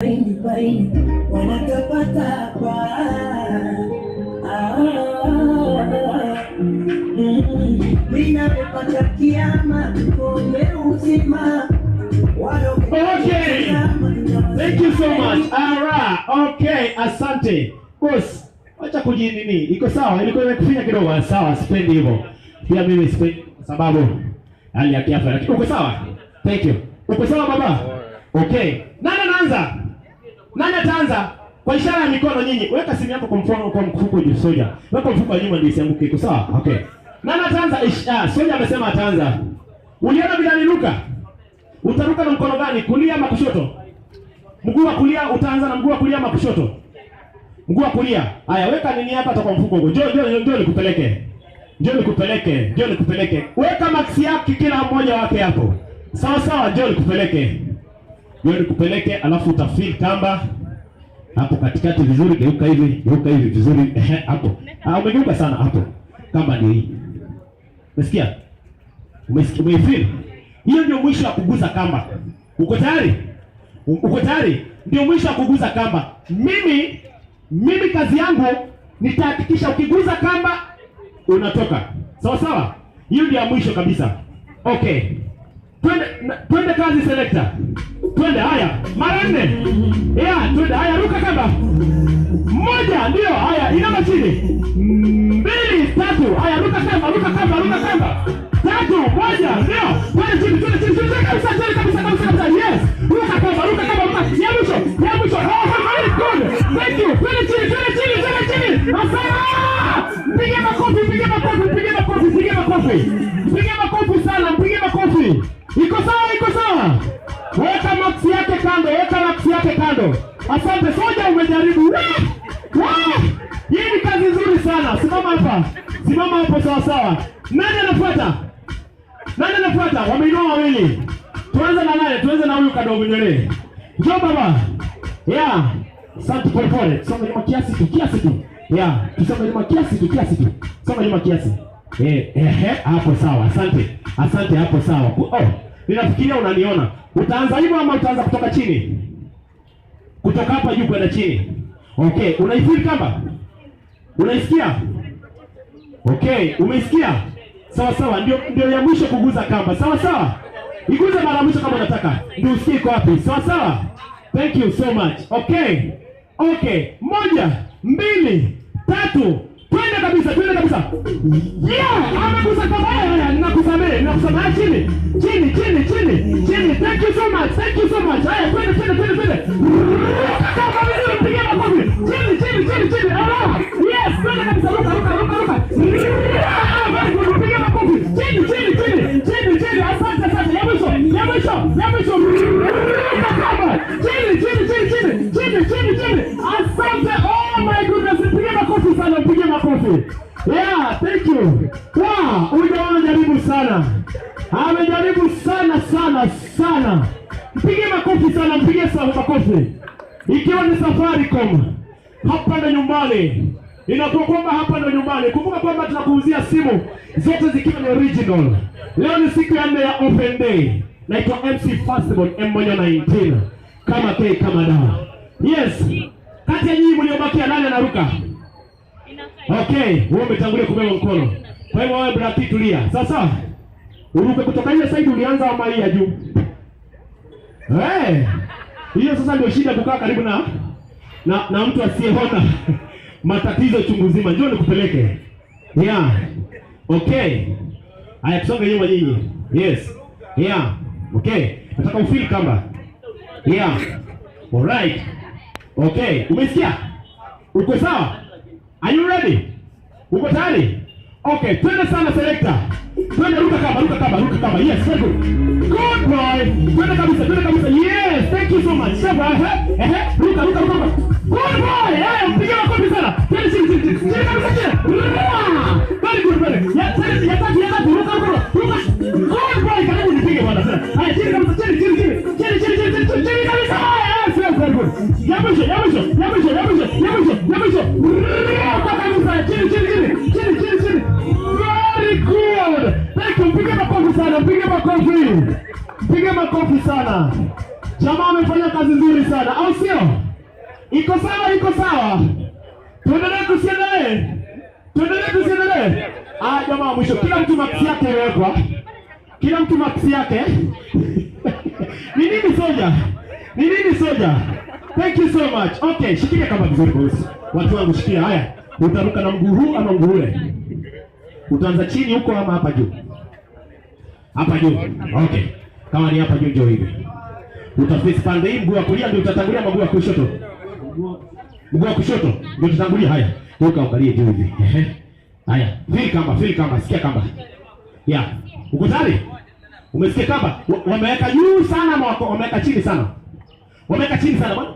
Baini wanatapatapa. Ah, ninapopata kiama tukombe uzima. Okay. Thank you so much. Alright. Okay, asante. Boss, wacha kujinini. Iko sawa? Ilikuwa imekufinya kidogo. Sawa, sipendi hivyo. Pia mimi sipendi kwa sababu hali ya kiafya. Lakini uko sawa? Thank you. Uko sawa, baba? Okay. Nani anaanza? Nani ataanza? Kwa ishara ya mikono nyinyi. Weka simu yako kwa mfano kwa mfuko juu, soja. Weka mfuko wa nyuma ndio isianguke. Iko sawa? Okay. Nani ataanza? Soja amesema ataanza. Uliona vile aliruka? Utaruka na mkono gani? Kulia ama kushoto? Mguu wa kulia, utaanza na mguu wa kulia ama kushoto? Mguu wa kulia. Haya, weka nini hapa kwa mfuko huko. Njoo, njoo, njoo nikupeleke. Njoo nikupeleke. Njoo nikupeleke. Weka maksi yake kila mmoja wake hapo. Sawa sawa, njoo nikupeleke. Njoo nikupeleke, alafu utafeel kamba hapo katikati vizuri, geuka hivi vizuri. Ehe, hapo. Ah, umegeuka sana hapo. Kamba ndio hii. Umesikia? Umesikia? Umeifeel? Hiyo ndio mwisho wa kugusa kamba. Uko tayari? Uko tayari? Ndio mwisho wa kugusa kamba. Mimi kazi yangu nitahakikisha ukigusa kamba unatoka. Sawa sawa? Hiyo ndio ya mwisho kabisa. Okay. Twende twende kazi, selector. Twende, haya. Mara nne. Yeah, twende. Haya, ruka kamba. Moja, ndio. Haya, inama chini. Mbili, tatu. Haya, ruka kamba, ruka kamba, ruka kamba. Tatu, moja, ndio. Twende chini, twende chini, twende kabisa, twende kabisa, kabisa, kabisa. Yes. Ruka kamba, ruka kamba, ruka. Ya mwisho, ya mwisho. Oh, very good. Thank you. Twende chini, twende chini, twende chini. Asante. Piga makofi, piga makofi, piga makofi, piga makofi. Piga makofi sana, piga makofi. Iko sawa, iko sawa. Weka maksi yake kando, weka maksi yake kando. Asante soja, umejaribu. Wah! Wah! Hii ni kazi nzuri sana. Simama hapa, simama hapo sawa sawa. Nani anafuata? Nani anafuata? Wameinua wawili. Tuanze na nani? Tuanze na huyu kadogo nywele. Njoo, baba. Yeah. Asante, pole pole. Songa nyuma kiasi tu, kiasi tu. Yeah, tusonge nyuma kiasi tu, kiasi tu. Songa nyuma kiasi. Eh, eh, hapo sawa. Asante. Asante, hapo sawa. Oh, ninafikiria unaniona. Utaanza hivyo ama utaanza kutoka chini? Kutoka hapa juu kwenda chini. Okay, unaifeel kamba? Unaisikia? Okay, umeisikia? Sawa sawa, ndio ya mwisho kuguza kamba. Sawa sawa. Iguze mara mwisho kama unataka. Ndio usikie iko wapi. Sawa sawa. Thank you so much. Okay. Okay. Moja, mbili, tatu. Twende kabisa, twende kabisa. Yeah, amegusa kamba. Haya, haya, ninakusamehe, ninakusamehe chini. Chini, chini, chini. Chini. Thank you so much. Thank you so much. Haya, twende, twende, twende, twende. Kamba vizuri, piga makofi. Chini, chini, chini, chini. Ah, yes, twende kabisa. Ruka, ruka, ruka, ruka. Ah, very good. Piga makofi. Chini, chini, chini. Chini, chini. Asante, asante. Ya mwisho, ya mwisho, ya mwisho. Ruka kamba. Chini, chini, chini, chini. Chini, chini, chini. Asante. Oh my goodness. Piga makofi sana, piga makofi. Yeah, thank you. Wow, huyu jamaa amejaribu sana. Amejaribu sana sana sana. Mpige makofi sana, mpige sana makofi. Ikiwa ni Safaricom, hapa ndo nyumbani. Inakuwa kwamba hapa ndo nyumbani. Kumbuka kwamba tunakuuzia simu zote zikiwa ni original. Leo ni siku ya nne ya open day. Naitwa MC Festival M19. Kama K kama dawa. Yes. Kati ya nyinyi mliobakia, nani anaruka? Okay, wewe umetangulia kubeba mkono. Kwa hivyo wewe, brati, tulia. Sasa uruke kutoka ile side ulianza ama hii ya juu? Eh. Hiyo sasa ndio shida, kukaa karibu na mtu asiyeona, matatizo chungu zima. Njoo nikupeleke. Yeah. Okay. Haya, tusonge nyuma nyinyi. Yes. Yeah. Okay. Nataka ufeel kamba. Yeah. Alright. Okay. Umesikia? Uko sawa? Are you ready? Uko tayari? Okay, twende sana, selector. Twende, ruka kamba, ruka kamba, ruka kamba. Yes, very good. Good boy. Twende kabisa, twende kabisa. Yes, thank you so much. Sasa, ehe, ehe, ruka, ruka, ruka. Good boy. Eh, mpige makofi sana. Twende chini, chini, chini. Chini kabisa, chini. Very good, very good. Ya tatu, ya tatu, ya tatu, ruka, ruka, ruka. Good boy, karibu nipige bwana sana. Haya, chini kabisa, chini, chini, chini. Chini, chini, chini, chini, chini kabisa. Yes, yes, very good. Ya mwisho, ya mwisho, ya mwisho, ya mwisho, ya mwisho, ya mwisho. Ruka kabisa, chini, chini, chini. Chini, chini, chini. Very good. Thank you. Mpige makofi sana, mpige makofi. Mpige makofi sana. Jamaa amefanya kazi nzuri sana, au sio? Iko sawa, iko sawa. Tuendelee tusiendelee? Tuendelee tusiendelee? Ah, jamaa mwisho, kila mtu maksi yake imewekwa. Kila mtu maksi yake. Ni nini soja? Ni nini soja? Thank you so much. Okay, shikilia kama vizuri boss. Watu wangu shikilia haya. Utaruka na mguu huu ama mguu ule? Utaanza chini huko ama hapa juu? Hapa juu. Okay. Kama ni hapa juu njoo hivi. Utaface pande hii, mguu wa kulia ndio utatangulia, mguu wa kushoto. Mguu wa kushoto ndio utatangulia. Haya. Toka angalie juu hivi. Ehe. Haya, feel kamba, feel kamba, sikia kamba. Yeah. Uko tayari? Umesikia kamba? Wameweka juu sana ama wameweka chini sana? Wameweka chini sana. Bwana.